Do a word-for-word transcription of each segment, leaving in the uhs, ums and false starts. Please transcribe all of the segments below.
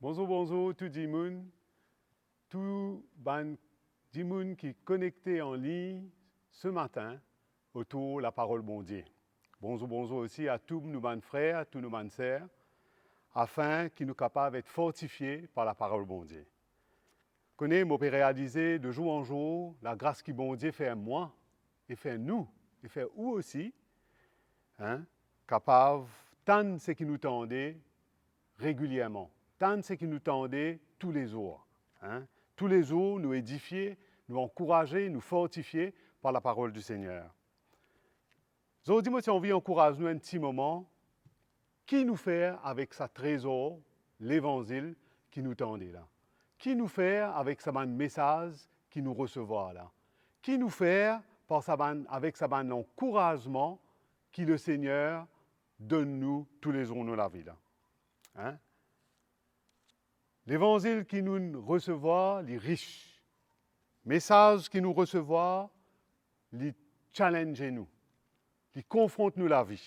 Bonzour, bonzour tou dimoun, tou bann dimoun ki konekte an lign se matin otour laparol Bondie. Bonzour, bonzour osi a tou nou bann frer, tou nou bann ser, afin ki nou kapav et fortifie par laparol Bondie. Kone, mo pe realize de zour an zour, lagras ki Bondie fer mwa, e fer nou, e fer ou osi, hein, kapav tann seki nou tande regilierman, tann seki nou tande toulezour, hein. Toulezour, nou edifie, nou ankouraze, nou fortifie par laparol di Segner. Zordi, mo ti anvi ankouraz nou enn ti moman. Ki nou fer avek sa trezor, levanzil ki nou tande la? Ki nou fer avek sa bann mesaz ki nou resevwar la? Ki nou fer par sa bann, avek sa bann lankourazman ki Lesegner donn nou toulezour nou lavi la? Hein? Levanzil ki nou resevwar, li ris. Mesaz ki nou resevwar, li challenge nou, li konfront nou lavi.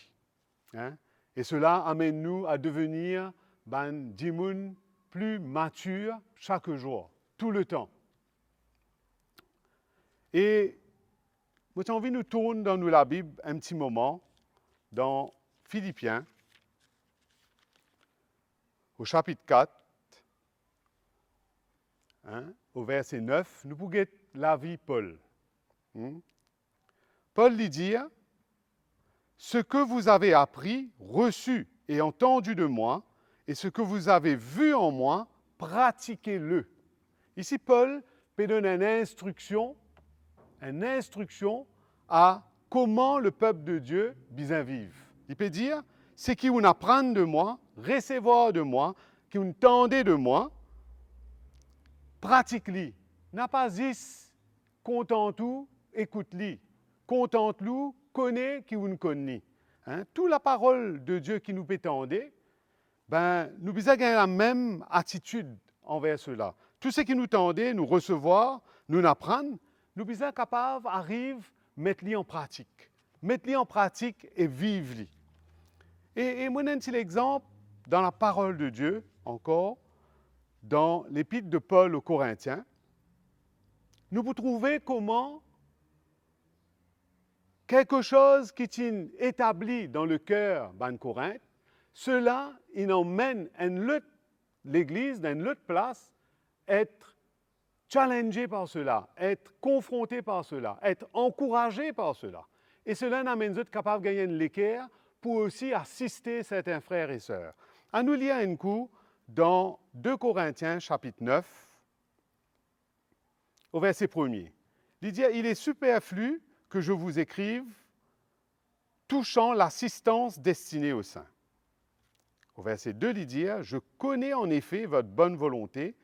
Hein? E sela amenn nou a devenir bann dimoun pli matir sak zour, touletan. E mo ti anvi nou tourn dan nou Labib enn ti moman, dan Filipien, o sapit kat, hein, o verse nef, nou pou get lavi Pol. Hmm? Pol, li dir, ce que vous avez appris, reçu et entendu de moi, et ce que vous avez vu en moi, pratiquez-le. Isi, Pol pe donn enn instriksion, enn instriksion a kouma lepep de Die bizin viv. Li pe dir, seki ou'nn aprann de mwa, resevwar de mwa, ki ou'nn tande de mwa, pratik li. Napa zis kontant ou ekout li, kontant ou kone ki ou'nn konn li. Hein? Tou laparol de Die ki nou pe tande, ben, nou bizin gagn lamem atitid anver sela. Tou seki nou tande, nou resevwar, nou'nn aprann, nou bizin kapav ariv met li an pratik. Met li an pratik e viv li. E, e mo ena enn ti lexanp dan laparol de Die ankor, dan lepit de Pol o Korintien. Nou pou trouve kouma kelke soz ki ti'nn etabli dan leker bann Korint, sela inn amenn enn lot legliz, dan enn lot plas, et challenge par sela, et konfronte par sela, et ankouraze par sela. E sela inn amenn zot kapav gagn enn leker pou osi asiste sertin frer e ser. Anou lir enn kou dan de Korintien sapit nef, o verse premie. Li dir, il est superflu que je vous écrive touchant l'assistance destinée aux saints. Au verset deux, li dir, je connais en effet votre bonne volonté,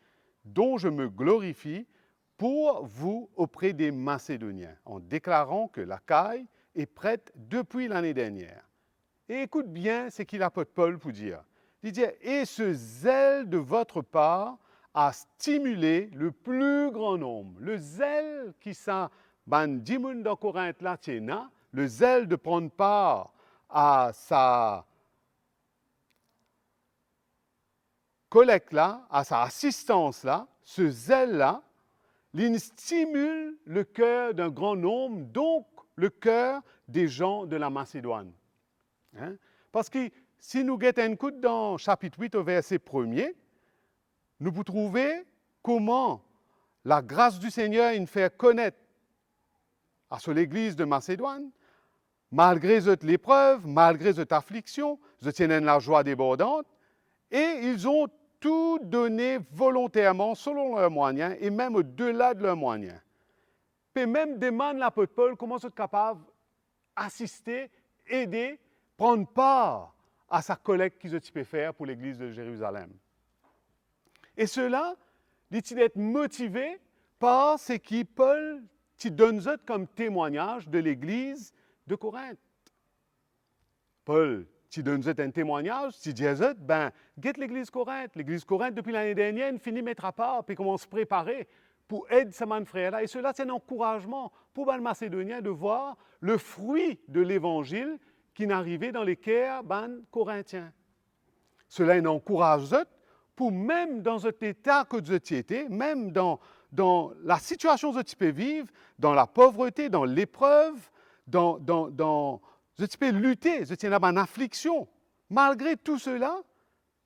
dont je me glorifie pour vous auprès des Macédoniens, en déclarant que l'Acaïe est prête depuis l'année dernière. E ekout bien seki lapot Pol pou dir. Li dir, et ce zèle de votre part a stimulé le plus grand nombre. Lezel ki sa bann dimoun dan Korint la ti ena, lezel de pran par a sa kolekt la, a sa asistans la, se zel la, li stimil le ker d'un grand nombre, donc le ker des gens de la Macédoine. Hein? Parski si nou get enn kout dan sapit wit o verse premie, nou pou trouve kouma lagras di Segner inn fer konet a so legliz de Masedwann, malgre zot leprev, malgre zot afliksion, zot ti ena enn lazwa debordant, et ils ont tout donné volontairement selon leurs moyens et même au-delà de leurs moyens. Pe mem demann lapot Pol kouma zot kapav asiste, ede, pran par a sa kolekt ki zot ti pe fer pou legliz de Zerizalem. E sela, li ti et motive par seki Pol ti donn zot kom temwagnaz de legliz de Korint. Pol ti donn zot enn temwagnaz, ti dir zot, be, get legliz Korint. Legliz Korint, depi lane dernie, inn fini met apar, pe koumans prepare pou ed sa bann frer la. E sela ti enn ankourazman pou bann Masedonien de vwar le frwi de levanzil ki'nn arive dan leker bann Korintien. Sela inn ankouraz zot pou mem dan zot leta kot zot ti ete, mem dan, dan lasitiasion zot ti pe viv, dan lapovrete, dan leprev, dan, dan, dan, zot ti pe lite, zot ti ena bann afliksion. Malgre tou sela,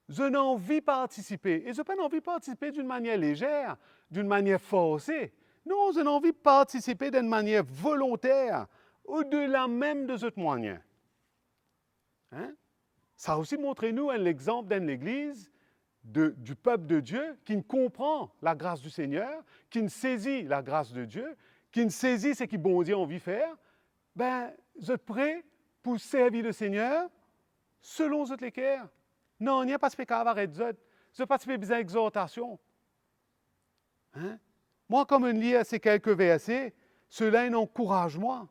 zot ena anvi partisipe. E zot pa'nn anvi partisipe dinn manier lezer, dinn manier forse. Non, zot ena anvi partisipe dan enn manier volonter, odela mem de zot mwayen. Hein? Sa osi montre nou enn lexanp d'enn legliz, de, du peuple de Dieu, ki'nn konpran lagras du Seigneur, ki'nn sezi lagras de Dieu, ki'nn sezi seki Bondie anvi fer, be, zot pre pou servi Lesegner selon zot leker. Nanye pa ti pe kapav aret zot. Zot pa ti pe bizin exortasion. Hein? Mwa, kan mo'nn lir se kelke verse, sela inn ankouraz mwa,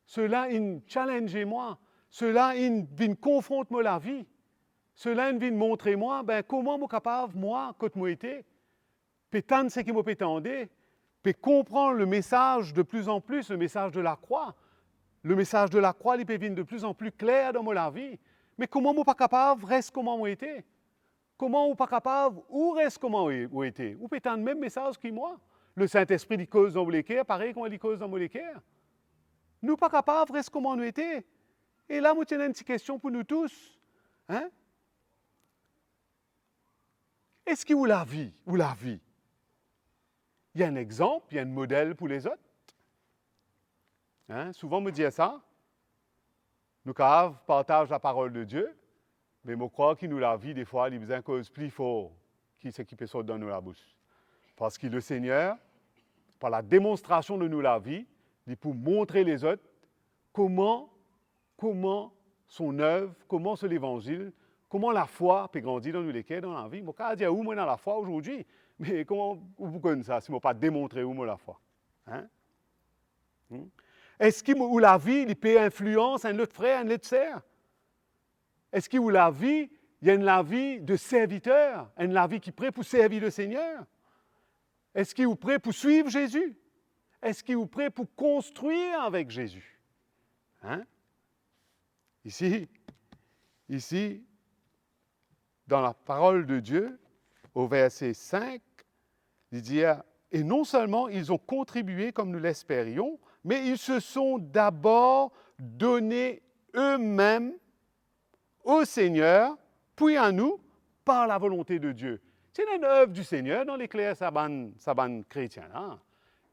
sela inn challenge mwa, sela inn vinn konfront mo lavi, sela inn vinn montre mwa, be, kouma mo kapav, mwa, kot mo ete, pe tann seki mo pe tande, pe konpran lemesaz de pli an pli, lemesaz de lakrwa. Lemesaz de lakrwa, li pe vinn de pli an pli kler dan mo lavi. Me kouma mo pa kapav res kouma mo ete? Kouma ou pa kapav ou res kouma ou, ou ete? Ou pe tann mem mesaz ki mwa. Lesintespri, li koz dan ou leker, parey kouma li koz dan mo leker. Nou pa kapav res kouma nou ete. E la, mo ti ena enn ti kestion pou nou tous. Hein? Eski ou lavi, ou lavi, li enn exanp, li enn model pou lezot? Hein? Souvan mo dir sa, nou kapav partaz laparol de Die, me mo krwar ki nou lavi, defwa, li bizin koz pli for ki seki pe sort dan nou labous. Parski Lesegner, par lademonstrasion de nou lavi, li pou montre lezot kouma, kouma so nev, kouma so levanzil, kouma lafwa pe grandi dan nou leker, dan lavi. Mo kapav dir ou mo ena lafwa azordi, me kouma ou pou konn sa si mo pa demontre ou mo lafwa? Hein? Hmm? Eski mo, ou lavi, li pe inflians enn lot frer, enn lot ser? Eski ou lavi, li enn lavi de serviter, enn lavi ki pre pou servi Lesegner? Eski ou pre pou swiv Zezi? Eski ou pre pou konstrir avek Zezi? Hein? Isi, isi, dan laparol de Die, o verse sink, li dir, et non seulement ils ont contribué comme nous l'espérions, mais ils se sont d'abord donnés eux-mêmes au Seigneur, puis à nous, par la volonté de Dieu. Ti ena enn ev di Segner dan leker sa bann, sa bann kretien la.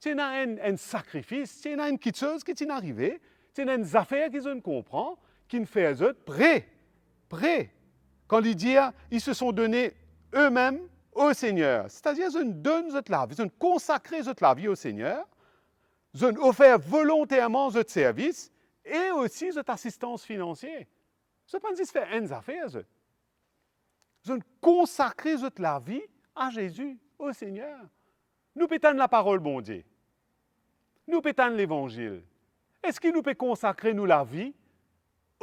Ti ena enn, enn sakrifis, ti ena enn kiksoz ki ti inn arive, ti ena enn zafer ki zot inn konpran, ki'nn fer zot pre, pre. Kan li dir, ils se sont donnés eux-mêmes au Seigneur. Setadir, zot inn donn zot lavi, zot inn konsakre zot lavi o Segner, zot inn ofer volonterman zot servis e osi zot asistans finansie. Zot pa'nn zis fer enn zafer, zot. Zot inn konsakre zot lavi a Zezi, o Segner. Nou pe tann laparol Bondie. Nou pe tann levanzil. Eski nou pe konsakre nou lavi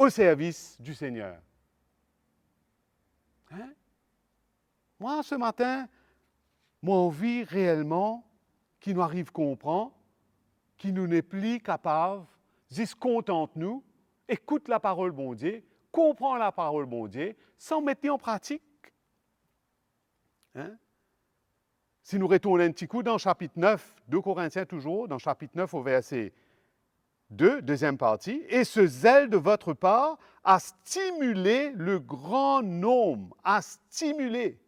o servis di Segner? Hein? Mwa, se matin, mo anvi reelman ki nou ariv konpran ki nou nepli kapav zis kontant nou, ekout laparol Bondie, konpran laparol Bondie, san met li an pratik. Hein? Si nou retourn enn ti kou dan sapit nef, de Korintien touzour, dan sapit nef o verse de, deziem parti, et ce zèle de votre part a stimulé le grand nombre, a stimulé.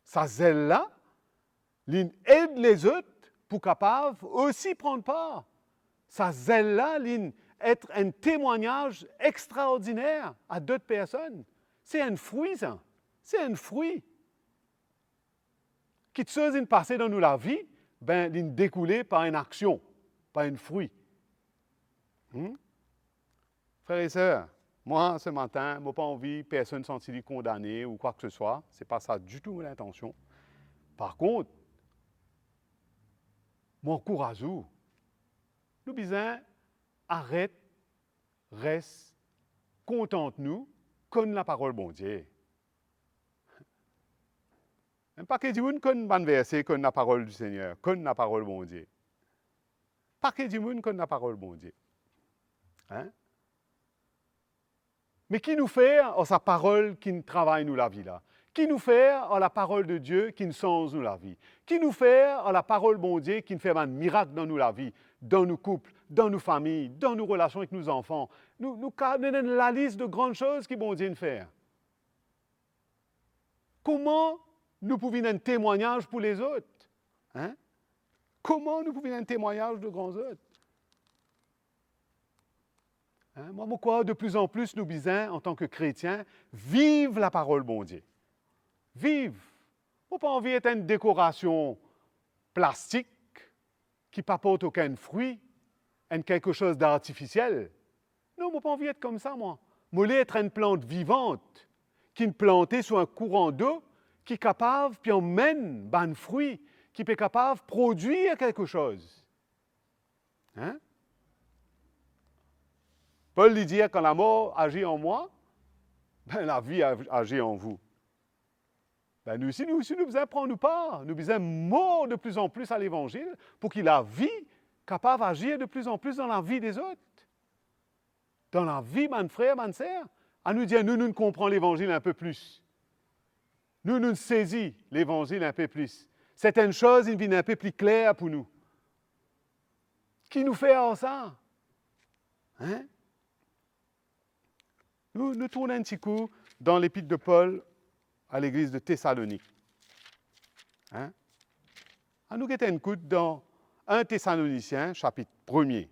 Sa zel la, li'nn ed lezot pou kapav osi pran par. Sa zel la, li'nn et enn temwagnaz extraordiner a dot personn. Se enn fri sa. Se enn fri. Kiksoz inn pase dan nou lavi, be, li'nn dekoule par enn aksion, par enn fri. Hmm? Frer e ser, mwa, se matin, mo pa anvi personn santi li kondane ou kwa ke se swa, se pa sa ditou mo lintansion. Par kont, mo ankouraz ou, nou bizin aret res kontant nou konn laparol Bondie. Enn pake dimoun konn bann verse, konn laparol di Segner, konn laparol Bondie. Pake dimoun konn laparol Bondie. Hein? Me ki nou fer ar sa parol ki'nn travay nou lavi la? Ki nou fer ar laparol de Die ki'nn sanz nou lavi? Ki nou fer ar laparol Bondie ki'nn fer bann mirak dan nou lavi, dan nou koup, dan nou fami, dan nou relasion ek nou zanfan? Nou, nou ka donn enn lalis de gran soz ki Bondie inn fer. Kouma nou pou vinn enn temwagnaz pou lezot? Hein? Kouma nou pou vinn enn temwagnaz de gran zot? Hein? Mwa, mo krwar de pli an pli nou bizin, antan ki kretien, viv laparol Bondie. Viv. Mo pa anvi et enn dekorasion plastik ki pa port okenn fri, enn kiksoz d'artifisiel. Non, mo pa anvi et koumsa, mwa. Mo le et enn plant vivan ki'nn plante sou enn kouran de ki kapav pe anmenn bann fri, ki pe kapav prodwir kiksoz. Hein? Pol li dir, kan lamor azir an mwa, ben, lavi a-, azir an vou. Ben, nou osi, nou osi, nou bizin pran nou par, nou bizin mor de pli an pli a levanzil, pou ki lavi kapav azir de pli an pli dan lavi dezot. Dan lavi bann frer, bann ser, anou dir, nou, nou konpran levanzil enn pe pli. Nou, nou sezi levanzil enn pe pli. Sertenn soz inn vinn enn pe pli kler pou nou. Ki nou fer ar sa? Hein? Nou, nou tourn enn ti kou dan lepit de Pol a legliz de Tesalonik. Hein? Anou get enn kout dan enn Tesalonisien, sapit premie.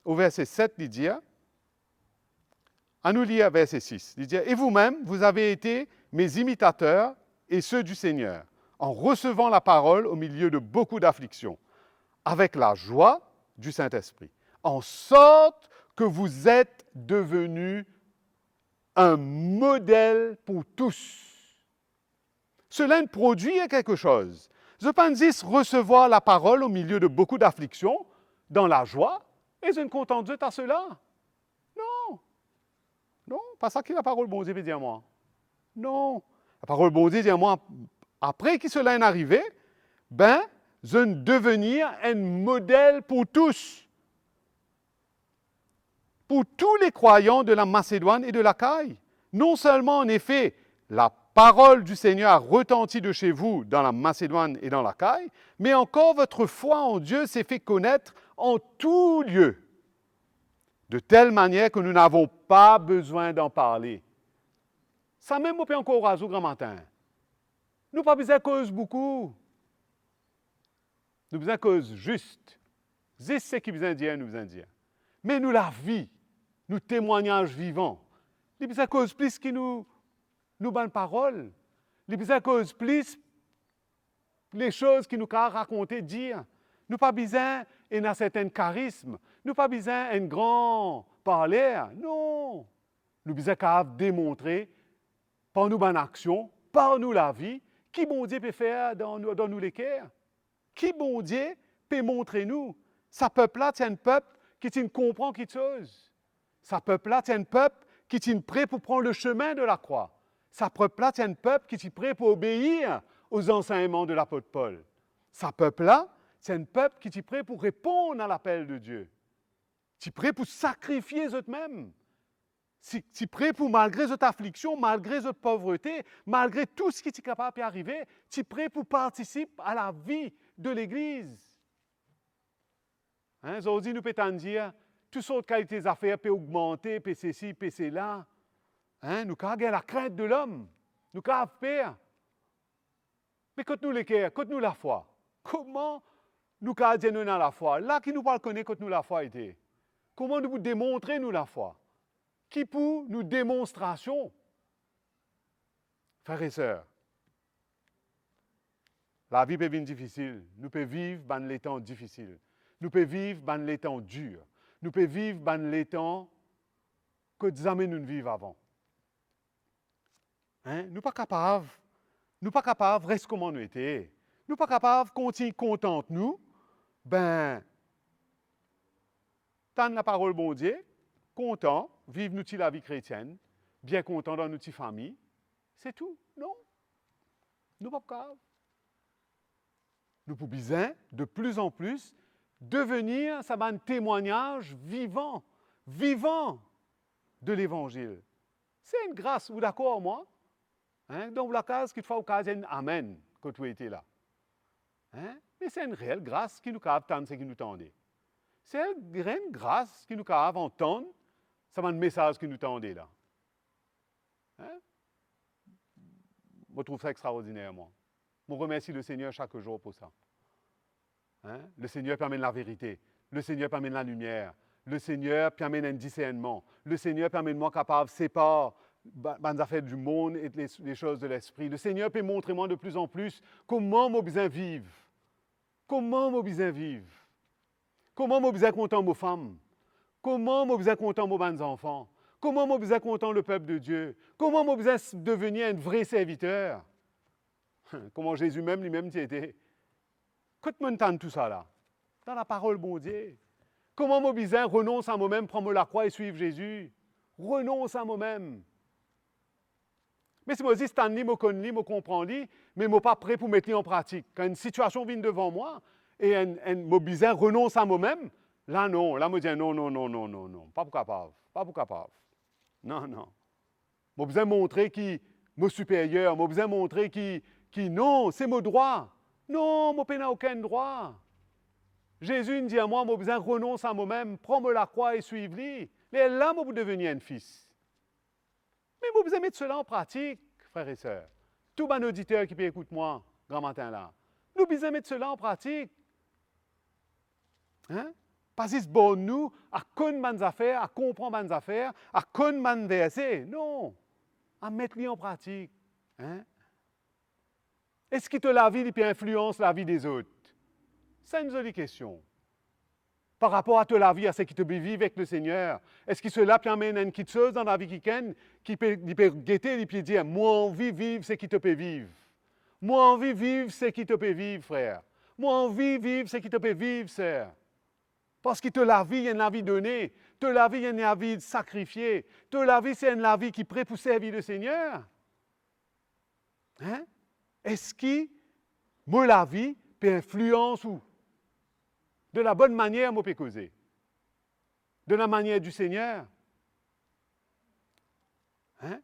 O verse set, li dir, anou lir verse sis, li dir, "Et vous-même, vous avez été mes imitateurs et ceux du Seigneur, en recevant la parole au milieu de beaucoup d'afflictions, avec la joie du Saint-Esprit, en sorte que vous êtes devenus un modèle pour tous." Cela inn prodwir kiksoz. Zot pa'nn zis resevwar laparol au milieu de beaucoup d'afflictions, dan lazwa, e zot inn kontant zot ar sela. Non. Non, pa sa ki laparol Bondie pe dir mwa. Non. Laparol Bondie dir mwa, apre ki sela inn arive, ben, zot inn devenir enn model pou tous. Pour tous les croyants de la Macédoine et de l'Achaïe. Non seulement, en effet, la parole du Seigneur a retenti de chez vous dans la Macédoine et dans l'Achaïe, mais encore votre foi en Dieu s'est fait connaître en tout lieu, de telle manière que nous n'avons pas besoin d'en parler. Samem mo pe ankouraz ou gramatin. Nou pa bizin koz boukou. Nou bizin koz zis. Zis seki bizin dir, nou bizin dir. Me nou lavi, nou temwagnaz vivan, li bizin koz plis ki nou, nou bann parol. Li bizin koz plis lesoz ki nou kapav rakonte, dir. Nou pa bizin ena sertenn karism. Nou pa bizin enn gran parler. Non. Nou bizin kapav demontre par nou bann aksion, par nou lavi, ki Bondie pe fer dan nou, dan nou leker. Ki Bondie pe montre nou. Sa pep la ti enn pep ki ti konpran kiksoz. Sa pep la ti enn pep ki ti pre pou pran le chemin de la croix. Sa pep la ti enn pep ki ti pre pou obeir aux enseignements de lapot Pol. Sa pep la ti enn pep ki ti pre pou reponn a lapel de Die. Ti pre pou sakrifie zotmem. Ti, ti pre pou, malgre zot afliksion, malgre zot povrete, malgre tou seki ti kapav pe arive, ti pre pou partisip a lavi de legliz. Hein, zordi nou pe tann dir, tou sort kalite zafer pe ogmante, pe sesi, pe sela. Hein, nou kapav gagn lakrint de lom. Nou kapav per. Me kot nou leker, kot nou lafwa? Kouma nou kapav dir nou ena lafwa? La ki nou pou al kone kot nou lafwa ete. Kouma nou pou demontre nou lafwa? Ki pou nou demonstrasion? Frer e ser, lavi pe vinn difisil, nou pe viv bann letan difisil, nou pe viv bann letan dir, nou pe viv bann letan kot zame nou'nn viv avan. Hein? Nou pa kapav, nou pa kapav res kouma nou ete. Nou pa kapav kontign kontant nou, ben, tann laparol Bondie, kontan, viv nou ti lavi kretienn, bien kontan dan nou ti fami, se tou. Non. Nou pa pou kapav. Nou pou bizin, de pli an pli, devenir sa bann temwagnaz vivan, vivan de levanzil. Se enn gras, ou dakor ar mwa? Hein? Dan ou lakaz, kikfwa ou kapav dir enn amenn kot ou ete la. Hein? Me se enn reel gras ki nou kapav tann seki nou tande. Se enn reel gras ki nou kapav antann sa bann mesaz ki nou tande la. Hein? Mo trouv sa extraordiner, mwa. Mo remersi Lesegner sak zour pou sa. Hein? Lesegner pe amenn laverite. Lesegner pe amenn lalimier. Lesegner pe amenn enn disernman. Lesegner pe amenn mwa kapav separ ba-, bann zafer dimond e le, le soz de lespri. Lesegner pe montre mwa de pli an pli kouma mo bizin viv. Kouma mo bizin viv? Kouma mo bizin kontan mo fam? Kouma mo bizin kontan mo bann zanfan? Kouma mo bizin kontan lepep de Die? Kouma mo bizin s-, devenir enn vre serviter? Kouma Zezi mem, limem ti ete. Kot mo'nn tann tousala? Dan laparol Bondie. Kouma mo bizin renons a momem, pran mo lakrwa e swiv Zezi? Renons a momem. Me si mo zis tann li, mo konn li, mo konpran li, me mo pa pre pou met li an pratik. Kan enn sitiasion vinn devan mwa, e enn, enn, mo bizin renons a momem, la non, la mo dir non, non, non, pa pou kapav, pa pou kapav. Non, non. Mo bizin montre ki mo siperyer, mo bizin montre ki, ki non, se mo drwa. Non, mo pena okenn drwa. Zezi inn dir mwa, mo bizin renons a momem, pran mo lakrwa e swiv li. Lerla mo pou devenir enn fis. Me mo bizin met sela an pratik, frer e ser. Tou bann oditer ki pe ekout mwa gramatin la, nou bizin met sela an pratik. Hein? Pa zis born nou a konn bann zafer, a konpran bann zafer, a konn bann verse. Non. A met li an pratik. Hein? Eski to lavi li pe inflians lavi dezot? Sa enn zoli kestion. Par rapor a to lavi, a seki to pe viv ek Lesegner, eski sela pe amenn enn kiksoz dan lavi kikenn ki pe, li pe gete, li pe dir, mo anvi viv seki to pe viv. Mo anvi viv seki to pe viv, frer. Mo anvi viv seki to pe viv, ser. Parski to lavi enn lavi done, to lavi enn lavi sakrifie, to lavi se enn lavi ki pre pou servi Lesegner. Hein? Eski mo lavi pe inflians ou? De la bonn manier mo pe koze. De la manier du Seigneur. Hein?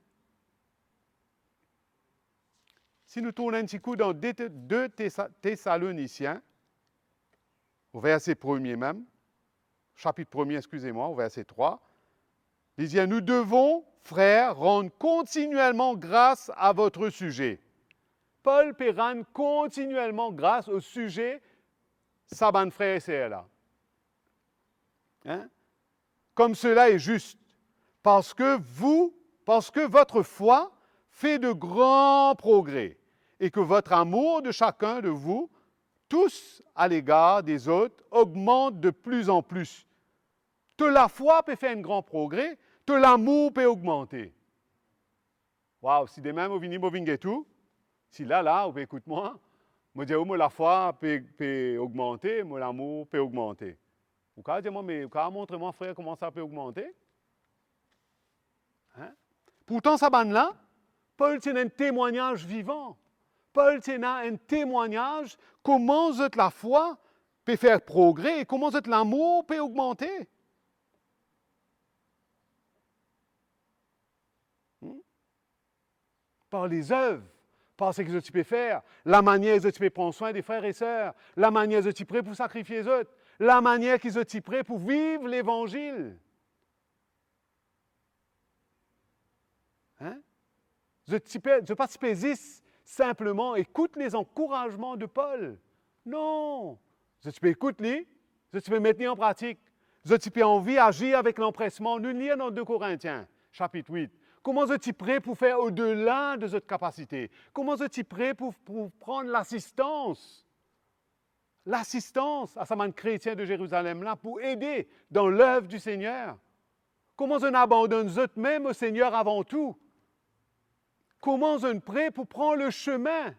Si nou tourn enn ti kou dan de, de Tesa-, Tesalonisien, o verse premie mem, sapit premie, exkize mwa, o verse trwa, li dir, nous devons, frères, rendre continuellement grâce à votre sujet. Pol pe rann kontinielman gras o size sa bann frer e ser la. Hein? Comme cela est juste, parce que vous, parce que votre foi fait de grands progrès, et que votre amour de chacun de vous, tous à l'égard des autres, augmente de plus en plus. To lafwa pe fer enn gran progre, to lamour pe ogmante. Waw, si demin mo vini, mo vinn get ou, si la, la, ou pe ekout mwa, mo dir ou, mo lafwa pe, pe ogmante, mo lamour pe ogmante. Ou kapav dir mwa, me ou kapav montre mwa, frer, kouma sa pe ogmante? Hein? Pourtan, sa bann la, Pol ti ena enn temwagnaz vivan. Pol ti ena enn temwagnaz kouma zot lafwa pe fer progre e kouma zot lamour pe ogmante. Hmm? Par lezev, par seki zot ti pe fer, lamanier zot ti pe pran swin de frer e ser, lamanier zot ti pre pou sakrifie zot, lamanier ki zot ti pre pou viv levanzil. Hein? Zot ti pe, zot pa ti pe zis sinpleman ekout lezankourarzman de Pol. Non! Zot ti pe ekout li, zot ti pe met li an pratik. Zot ti pe anvi azir avek lanpresman. Nou lir dan de Korintien, sapit wit. Kouma zot ti pre pou fer odela de zot kapasite. Kouma zot ti pre pou, pou pran lasistans. Lasistans a sa bann kretien de Zerizalem la pou ede dan lev di Segner. Kouma zot inn abandonn zotmem o Segner avan tou. Kouma zot inn pre pou pran lesemin.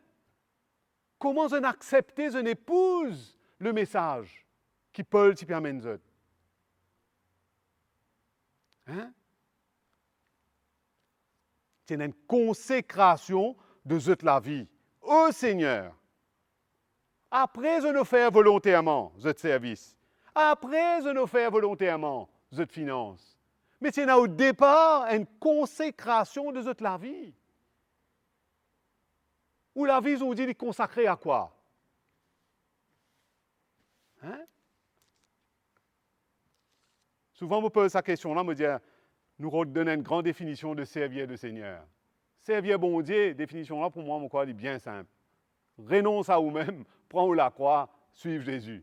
Kouma zot inn aksepte, zot inn epouz lemesaz ki Pol ti pe amenn zot. Hein? Ti ena enn konsekrasion de zot lavi o Segner. Apre zot inn ofer volonterman zot servis, Apre, zot ofer volonterman zot finans. Me ti ena odepar enn konsekrasion de zot lavi. Ou lavi zordi, li konsakre a kwa? Hein? Souvan, mo poz sa kestion la, mo dir, nou rod donn enn gran definision de servir Lesegner. Servir Bondie, definision la pou mwa, mo krwar li bien sinp. Renons a oumem, pran ou lakrwa, swiv Zezi.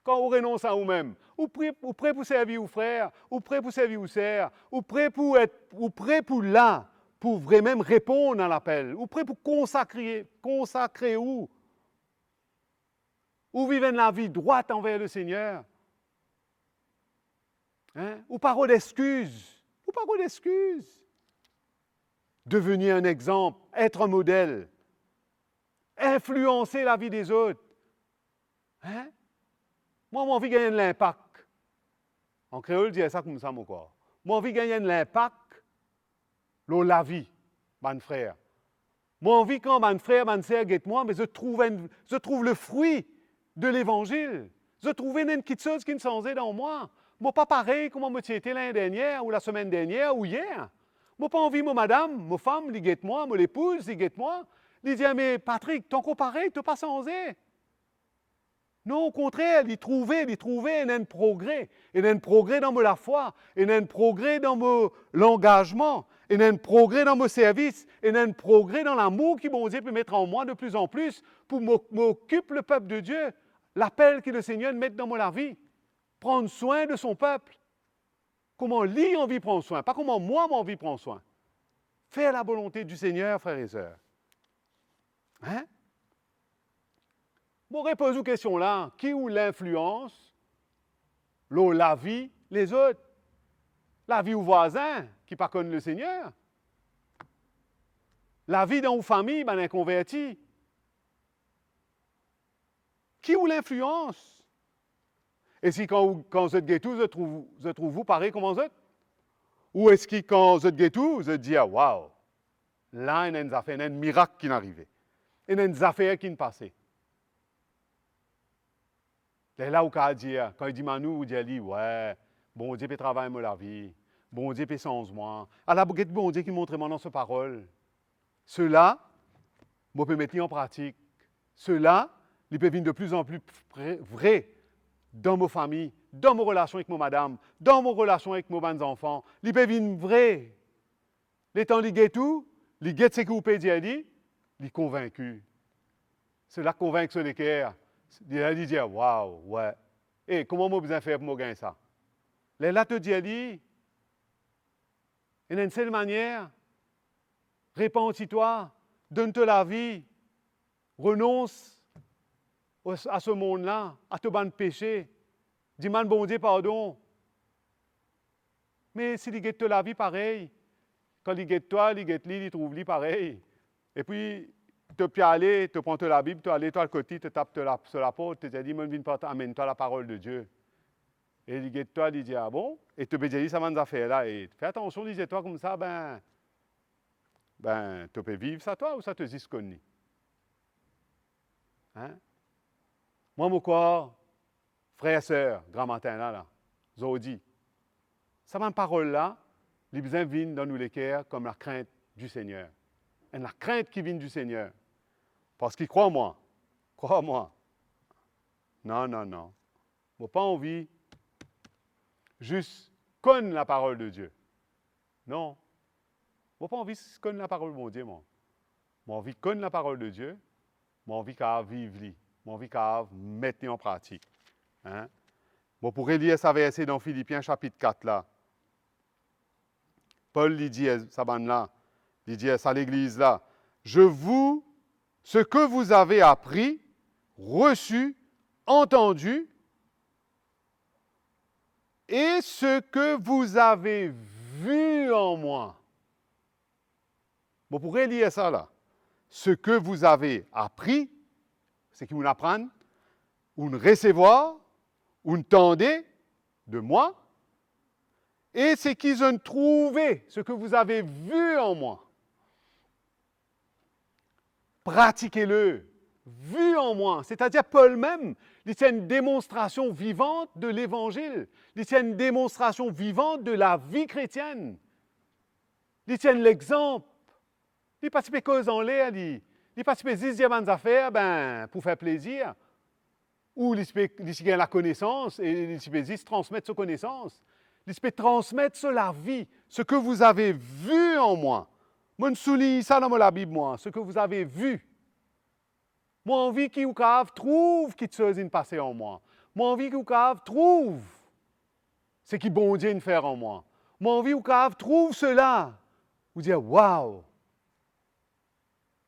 Kan ou renons a oumem, ou pre, ou pre pou servi ou frer, ou pre pou servi ou ser, ou pre pou et, ou pre pou la, pou vremem reponn a lapel, ou pre pou konsakre, konsakre ou. Ou viv enn lavi drwat anver Lesegner. Hein? Ou pa rod exkiz. Ou pa rod exkiz. Devenir un exemple, être un modèle, inflianse lavi dezot. Hein? Mwa, mo anvi gagn enn linpak. An kreol, dir sa koumsa, mo krwar. Mo anvi gagn enn linpak lor lavi bann frer. Mo anvi kan bann frer, bann ser get mwa, me zot trouv enn, zot trouv lefri de levanzil. Zot trouv enn kiksoz ki'nn sanze dan mwa. Mo pa parey kouma mo ti ete lane dernier, ou lasemenn dernier, ou yer. Mo pa anvi mo madam, mo fam, li get mwa, mo lepouz, li get mwa, li dir, "Me Patrick, to ankor parey, to pa sanze." Non, okontrer, li trouve, li trouve ena enn progre, ena enn progre dan mo lafwa, ena enn progre dan mo langazman, ena enn progre dan mo servis, ena enn progre dan lamour ki Bondie pe met an mwa de plus en plus pou mo, mo okip lepep de Die, lapel ki Lesegner met dan mo lavi, pran swin de son pep. Kouma li anvi pran swin, pa kouma mwa, mo anvi pran swin. Fer lavolonte di Segner, frer e ser. Hein? Mo repoz ou kestion la, ki ou linflians lor lavi lezot? Lavi ou vwazin ki pa konn Lesegner? Lavi dan ou fami, bann inkonverti? Ki ou linflians? Eski kan ou, kan zot get ou, zot trouv, zot trouv ou parey kouma zot? Ou eski kan zot get ou, zot dir, "Waw, la ena enn zafer, ena enn mirak ki'nn arive, ena enn zafer ki'nn pase"? Lerla ou kav dir, kan li dimann ou, ou dir li, "Wi, Bondie pe travay mo lavi, Bondie pe sanz mwa." Ala get Bondie ki montre mwa dan so parol. Sela, mo pe met li an pratik. Sela, li pe vinn de plus en plus pre, vre dan mo fami, dan mo relasion ek mo madam, dan mo relasion ek mo bann zanfan. Li pe vinn vre. Letan li get ou, li get seki ou pe dir li, li konvinki. Sela konvink so leker. Li, li dir, "Waw, wi. E, kouma mo bizin fer pou mo gagn sa?" Lerla to dir li, ena enn sel manier, repanti twa, donn to lavi, renons a se mond la, a to bann pese, dimann Bondie pardon. Me si li get to lavi parey, kan li get twa, li get li, li trouv li parey. Epi, to pe ale, to pran to Labib, to ale, to al kot li, to tap to la, so laport, to dir li, "Mo vinn pou amenn twa laparol de Die." E li get twa, li dir, "Ah bon?" E to pe dir li sa bann zafer la, e fer atansion, li dir twa koumsa, ben, ben, to pe viv sa twa, ouswa to zis konn li? Hein? Mwa, mo krwar, frer, ser, gramatin la, la, zordi, sa bann parol la, li bizin vinn dan nou leker kom lakrint di Segner. Enn lakrint ki vinn di Segner. Parski krwar mwa, krwar mwa, non, non, non. Mo pa anvi zis konn laparol de Die. Non. Mo pa anvi zis konn laparol Bondie, mwa. Mo anvi konn laparol de Die, mo anvi kav viv li, mo anvi kav met li an pratik. Hein? Mo pou relir sa verse dan Filipien sapit kat la. Pol, li dir sa bann la, li dir sa legliz la, "Je vous, ce que vous avez appris, reçu, entendu, et ce que vous avez vu en moi." Mo pou relir sa la. "Ce que vous avez appris", seki ou'nn aprann, ou'nn resevwar, ou'nn tande de mwa, "et ce qu'ils ont trouvé, ce que vous avez vu en moi." Pratique-le, vu en moi. Setadir Pol mem, Li ti enn demonstrasion vivan de levanzil. Li ti enn demonstrasion vivan de lavi kretienn. Li ti enn lexanp. Li pa ti pe koz anler li. Li pa ti pe zis dir bann zafer, ben, pou fer plezir. Ou li ti pe, li ti gagn lakonesans e li ti pe zis transmet so konesans. Li ti pe transmet so lavi, ce que vous avez vu en moi. Mo'nn soulign sa dan mo Labib, mwa, ce que vous avez vu. Mo anvi ki ou kapav trouv kiksoz inn pase an mwa. Mo anvi ki ou kapav trouv seki Bondie inn fer an mwa. Mo anvi ou kapav trouv sela. Ou dir, "Waw!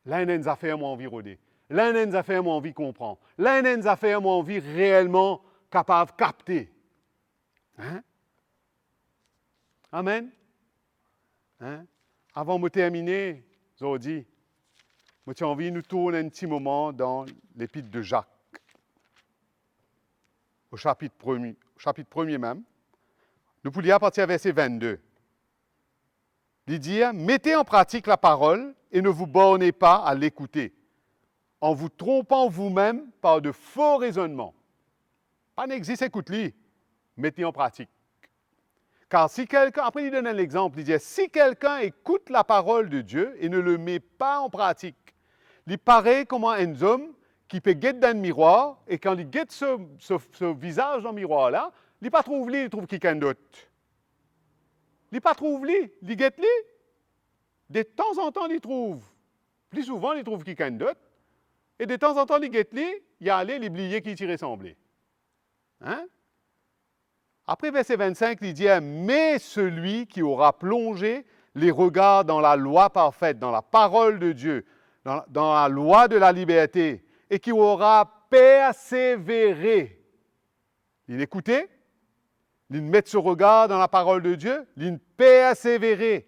La ena enn zafer mo anvi rode. La ena enn zafer mo anvi konpran. La ena enn zafer mo anvi reelman kapav kapte." Hein? Amen. Hein? Avan mo termine zordi, mo ti anvi nou tourn enn ti moman dan lepit de Zak, o sapit premie, sapit premie mem. Nou pou lir apartir verse vennde. Li dir, "Mettez en pratique la parole et ne vous bornez pas à l'écouter, en vous trompant vous-même par de faux raisonnements." Pa ena zis ekout li, met li an pratik. Car si quelqu'un, apre li donn enn lexanp, li dir, "Si quelqu'un écoute la parole de Dieu et ne le met pas en pratique, li parey kouma enn zom ki pe get dan enn mirwar, e kan li get so, so, so vizaz dan mirwar la, li pa trouv li, li trouv kikenn dot." Li pa trouv li, li get li. De tanzantan li trouv, pli souvan li trouv kikenn dot, e de tanzantan li get li, li ale, li bliye ki li ti resanble. Hein? Apre verse vennsenk, li dir, "Mais celui qui aura plongé les regards dans la loi parfaite, dans la parole de Dieu, dans, dans la loi de la liberté, et qui aura persévéré." Li'nn ekoute, li'nn met so regar dan la parol de Die, li'nn persevere,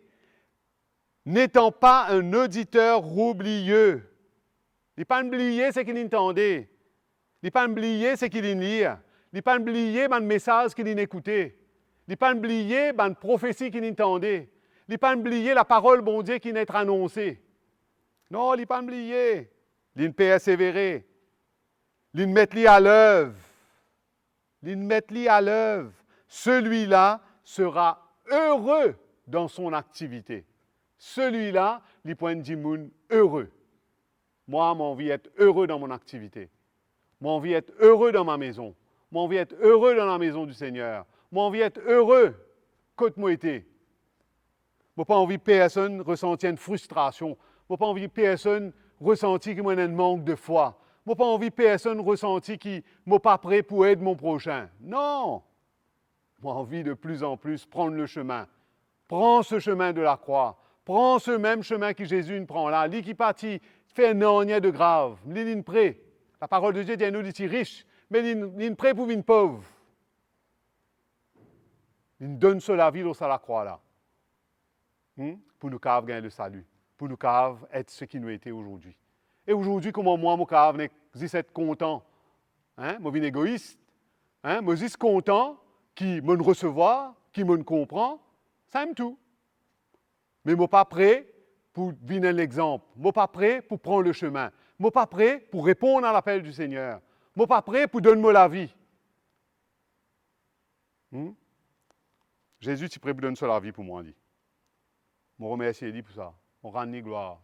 n'étant pas un auditeur oublieux. Li pa'nn bliye seki li'nn tande. Li pa'nn bliye seki li'nn lir. Li pa'nn bliye bann mesaz ki li'nn ekoute. Li pa'nn bliye bann profesi ki li'nn tande. Li pa'nn bliye laparol Bondie ki'nn et anonse. Non, li pa'nn bliye. Li'nn persevere. Li'nn met li a lev. Li'nn met li a lev. Celui-là sera heureux dans son activité. Selila, li pou enn dimoun ere. Mwa, mo anvi et ere dan mo aktivite. Mo anvi et ere dan mo mezon. Mo anvi et ere dan lamezon di Segner. Mo anvi et ere kot mo ete. Mo pa anvi personn resanti enn fristrasion. Mo pa anvi personn resanti ki mo ena enn mank de fwa. Mo pa anvi personn resanti ki mo pa pre pou ed mo prosin. Non! Mo anvi de pli an pli pran le semin. Pran se semin de lakrwa. Pran se mem semin ki Zezi inn pran la. Li ki pa ti fer nanye de grav. Li, li'nn pre. Laparol de Die dir nou li ti ris, me li'nn, li'nn pre pou vinn pov. Li'nn donn so lavi lor sa lakrwa la. Hmm? Pou nou kapav gagn le sali, pou nou kapav et seki nou ete azordi. E azordi, kouma mwa, mo kapav nek zis et kontan. Hein? Mo vinn egois. Hein? Mo zis kontan ki mo'nn resevwar, ki mo'nn konpran. Samem tou. Me mo pa pre pou vinn enn lexanp. Mo pa pre pou pran le semin. Mo pa pre pou reponn a lapel di Segner. Mo pa pre pou donn mo lavi. Hmm? Zezi ti pre pou donn so lavi pou mwa, li. Mo remersie li pou sa. Mo rann li glwar.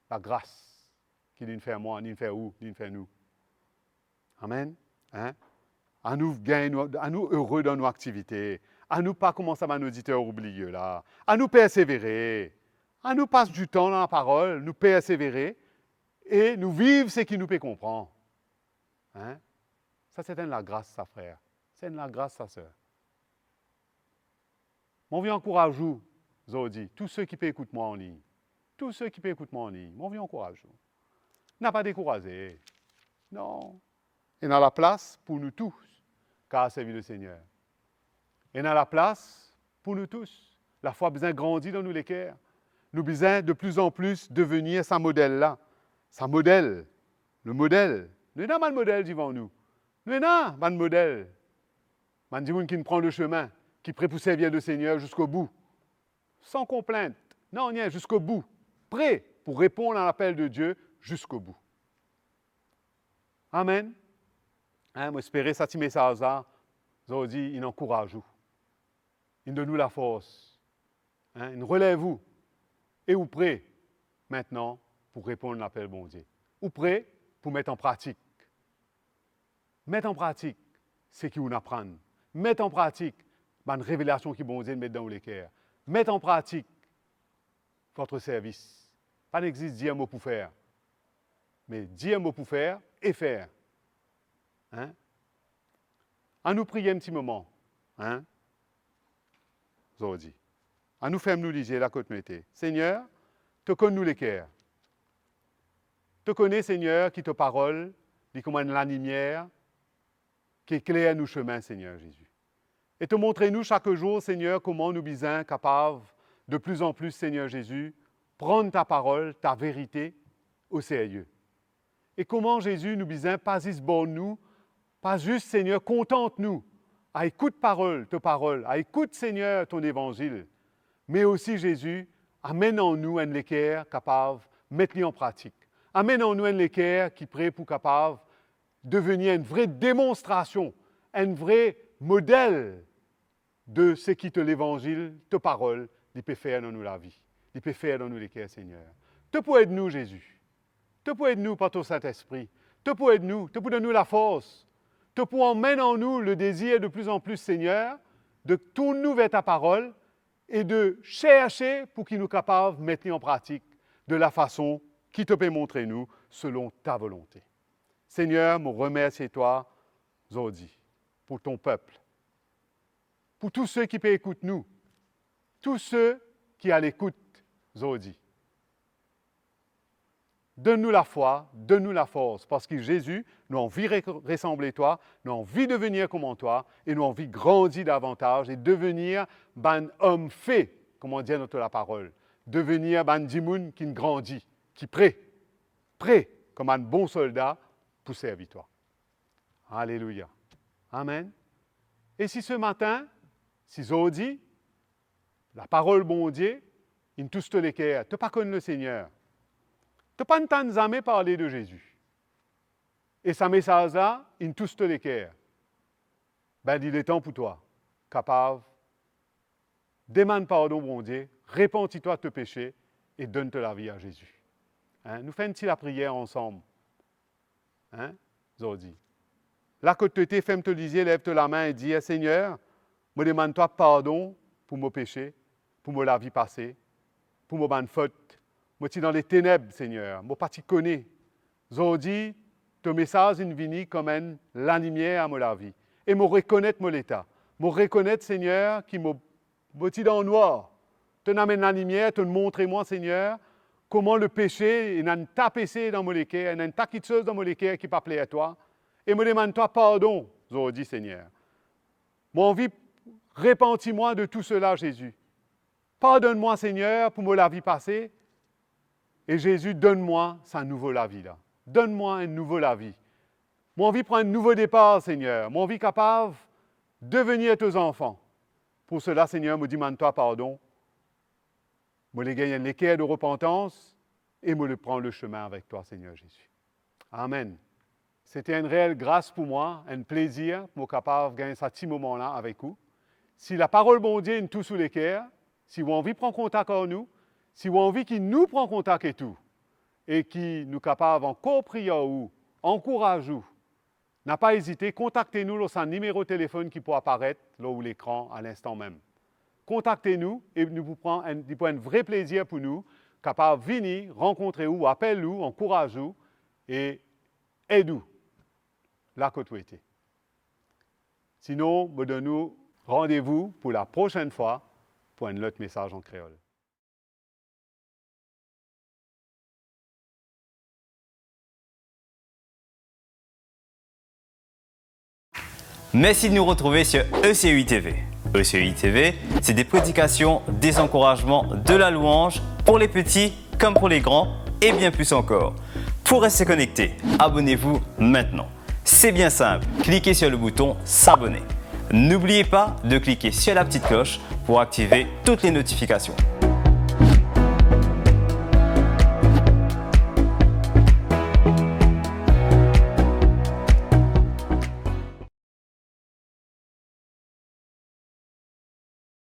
Lagras ki li'nn fer mwa, li'nn fer ou, li'nn fer nou. Amen. Hein? Anou gagn nou, anou ere dan nou aktivite. Anou pa kouma sa bann oditer oubliye la. Anou persevere. Anou pas ditan dan laparol, nou persevere e nou viv seki nou pe konpran. Hein? Sa se enn lagras, sa, frer. Se enn lagras, sa, ser. Mo anvi ankouraz ou zordi, tou seki pe ekout mwa anlign. Tou seki pe ekout mwa anlign, mo anvi ankouraz ou. Napa dekouraze. Non. Ena laplas pou nou tou kapav servi le Segner. Ena laplas pou nou tou. Lafwa bizin grandi dan nou leker. Nou bizin de pli an pli devenir sa model la. Sa model. Le model. Nou ena bann model divan nou. Nou ena bann model. Bann dimoun ki'nn pran le semin, ki pre pou servi le Segner ziska bou. San konplint, nanye, ziska bou. Pre pou reponn a lapel de Die ziska bou. Amen. Hein, mo espere sa ti mesaz la, zordi, inn ankouraz ou, inn donn ou lafors, hein, inn relev ou, e ou pre aster pou reponn lapel Bondie. Ou pre pou met an pratik. Met an pratik seki ou'nn aprann. Met an pratik bann revelasion ki Bondie met dan ou leker. Met an pratik votre service. Pa exis dir mo pou fer, me dir mo pou fer e fer. Hein? Anou priye enn ti moman, hein? Zordi. Anou ferm nou lizie la kot nou ete. Segner, to konn nou leker. To kone, Segner, ki to parol, li kouma enn lalimier ki ekler nou sime, Segner Zezi. E to montre nou sak zour, Segner, kouma nou bizin kapav de plis an plis, Segner Zezi, pran ta parol, ta verite o serye. E kouma, Zezi, nou bizin pa zis born nou, pa zis, Segner, kontant nou a ekout parol, to parol, a ekout, Segner, to levanzil, me osi, Zezi, amenn an nou enn leker kapav met li an pratik. Amenn an nou enn leker ki pre pou kapav devenir enn vre demonstrasion, enn vre model de seki to levanzil, to parol, li pe fer dan nou lavi, li pe fer dan nou leker, Segner. To pou ed nou, Zezi. To pou ed nou par to Sintespri. To pou ed nou, to pou donn nou lafors. To pou amenn an nou le dezir de plis an plis, Segner, de tourn nou ver ta parol e de serse pou ki nou kapav met li an pratik de lafason ki to pe montre nou selon ta volonte. Segner, mo remersie twa zordi pou to pep, pou tou seki pe ekout nou, tou seki a lekout zordi. Donn nou lafwa, donn nou lafors, parski Zezi, nou anvi re-, resanble twa, nou anvi devenir kouma twa, e nou anvi grandi davantaz e devenir bann om fe, kouma dir dan to laparol, devenir bann dimoun ki grandi, ki pre, pre kouma bann bon solda pou servi twa. Alelouya. Amen. E si se matin, si zordi, laparol Bondie inn tous to leker, to pa konn Lesegner, to pa'nn tann zame parle de Zezi, e sa mesaz la inn tous to leker, be, li letan pou twa kapav demann pardon Bondie, repanti twa de to pese e donn to lavi a Zezi. Hein? Nou fer enn ti lapriyer ansam. Hein? Zordi. La kot to ete, ferm to lizie, lev to lame e dir, Segner, mo demann twa pardon pou mo pese, pou mo lavi pase, pou mo bann fot. Mo ti dan leteneb, Segner, mo pa ti kone. Zordi, to mesaz inn vini kouma enn lalimier a mo lavi. E mo rekonet mo leta. Mo rekonet, Segner, ki mo, mo ti dan nwar. To'nn amenn lalimier, to'nn montre mwa, Segner, kouma lepese, ena enn ta pese dan mo leker, ena enn ta kiksoz dan mo leker ki pa pler twa. E mo demann twa pardon zordi, Segner. Mo anvi repanti mwa de tou sela, Zezi. Pardonn mwa, Segner, pou mo lavi pase. E Zezi, donn mwa sa nouvo lavi la. Donn mwa enn nouvo lavi. Mo anvi pran enn nouvo depar, Segner. Mo anvi kapav devenir to zanfan. Pou sela, Segner, mo demann twa pardon. Mo le gagn enn leker de repantans e mo le pran lesime avek twa, Segner Zezi. Amen. Sete enn reel gras pou mwa, enn plezir pou mo kapav gagn sa ti moman la avek ou. Si laparol Bondie inn tous ou leker, si ou anvi pran kontak ar nou, si ou anvi ki nou pran kontak ek ou, e ki nou kapav ankor priye ar ou, ankouraz ou, napa ezite, kontakte nou lor sa nimero telefonn ki pou aparet lor ou lekran a linstan mem. Kontakte nou e nou pou pran enn, li pou enn vre plezir pou nou kapav vini rankontre ou, apel ou, ankouraz ou e ed ou la kot ou ete. Sinon, mo donn ou randevou pou laprosenn fwa pou enn lot mesaz an kreol. Merci de nous retrouver sur E C U I T V. E C U I T V, c'est des prédications, des encouragements, de la louange pour les petits comme pour les grands et bien plus encore. Pour rester connecté, abonnez-vous maintenant. C'est bien simple, cliquez sur le bouton s'abonner. N'oubliez pas de cliquer sur la petite cloche pour activer toutes les notifications.